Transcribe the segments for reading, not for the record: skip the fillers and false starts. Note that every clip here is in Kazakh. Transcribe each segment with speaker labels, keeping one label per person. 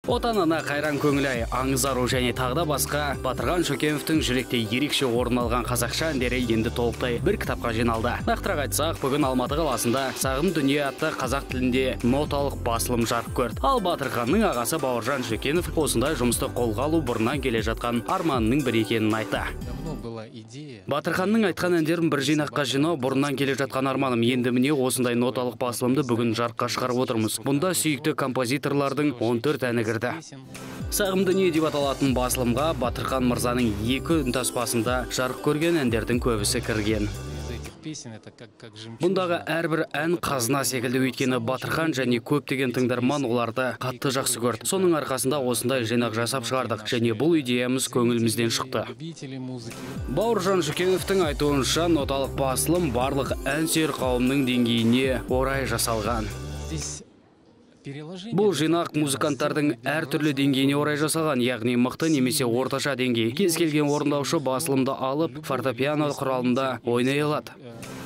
Speaker 1: Отан ана, қайран көңіл ай, аңыз ару және тағы да басқа Батырхан Шүкеновтің жүректе ерекше орын алған қазақша әндері енді толықтай бір кітапқа жиналды. Нақтырақ айтсақ, бүгін Алматы қаласында «Сағым дүние» атты қазақ тілінде ноталық басылым жарық көрді. Ал Батырханның ағасы Бауыржан Шүкенов осындай жұмысты қолға алу бұрыннан келе жатқан арманының бірі екенін айтты.
Speaker 2: Давно была идея.
Speaker 1: Батырханның айтқан әндерін бір жинаққа жинау бұрыннан келе жатқан арманым. Енді, міне, осындай ноталық басылымды бүгін жарыққа шығарып отырмыз. Бұнда сүйікті композиторлардың 14 әні кірді.
Speaker 2: Песен.
Speaker 1: «Сағым дүние» деп аталатын басылымға Батырхан мырзаның екі үнтаспасында жарық көрген әндердің көбісі кірген.
Speaker 2: Из этих песен это как жемчужина.
Speaker 1: Бұндағы әрбір ән қазына секілді, өйткені Батырхан және көптеген тыңдарман оларды қатты жақсы көрді. Соның арқасында осындай жинақ жасап шығардық және бұл идеямыз көңілімізден шықты.
Speaker 2: Любители музыки.
Speaker 1: Бауыржан Шүкеновтің айтуынша, ноталық басылым барлық әнсүйер қауымның деңгейіне орай жасалған.
Speaker 2: Здесь переложение.
Speaker 1: Бұл жинақ музыканттардың әртүрлі деңгейіне орай жасалған, яғни мықты немесе орташа деңгей. Кез келген орындаушы басылымды алып, фортепиано құралында ойнай алады.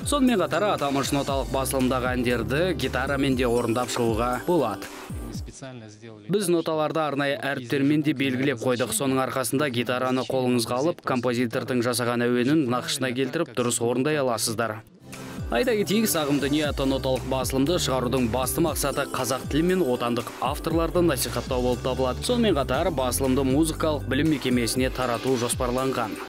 Speaker 1: Сонымен қатар аталмыш ноталық басылымдағы әндерді гитарамен де орындап шығуға болады.
Speaker 2: Мы специально сделали.
Speaker 1: Біз ноталарды арнайы әріптермен де белгілеп қойдық. Соның арқасында гитараны қолыңызға алып, композитордың жасаған әуенін нақышына келтіріп, дұрыс орындай аласыздар. Айта кетейік, «Сағым дүние» атты ноталық басылымды шығарудың басты мақсаты қазақ тілі мен отандық авторларды насихаттау болып табылады. Сонымен қатар басылымды музыкалық білім мекемесіне тарату жоспарланған.